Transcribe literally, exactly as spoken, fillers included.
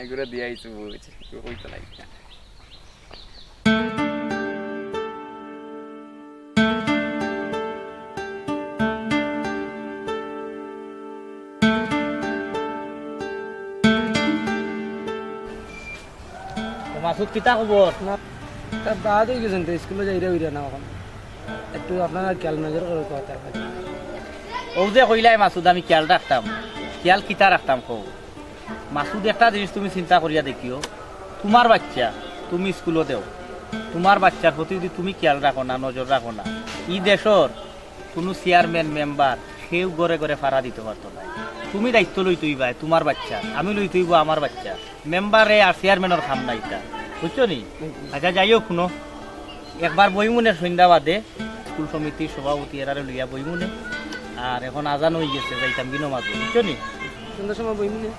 এগুলো দিয়ে আইছি বুঝ, ওই তো লাগে না। ও মাসুদ, কিতা খবর? না, তার বাদ হয়ে গেছেন তো, স্কুলে যাইরা হইরা না এখন। একটু আপনারা খেয়াল নজর করে কথা। ও যে কইলাই মাসুদ, আমি খেয়াল রাখতাম। খেয়াল কিতা রাখতাম কও? মাসুদ, একটা জিনিস তুমি চিন্তা করিয়া দেখিও, তোমার বাচ্চা তুমি স্কুলো দেও, তোমার বাচ্চার প্রতি যদি তুমি খেয়াল রাখো না, নজর রাখো না, ই দেশর কোনো চেয়ারম্যান, মেম্বার কেউ ঘরে ঘরে ফাড়া দিতে পারতো না। তুমি দায়িত্ব লইতে হইবায় তোমার বাচ্চা, আমি লইতে হইব আমার বাচ্চা। মেম্বারে আর চেয়ারম্যানর কাম নাই তা, বুঝছো নি? আচ্ছা, যাই হোক, শুনো, একবার বইমুনে সন্ধ্যা বাদে স্কুল সমিতির সভাপতি এরারে লইয়া বইমুনে। আর এখন আজান হয়ে গেছে, যাইতাম বিনো মাঝে, বুঝছো নি? সন্ধ্যার সময় বইমুনে।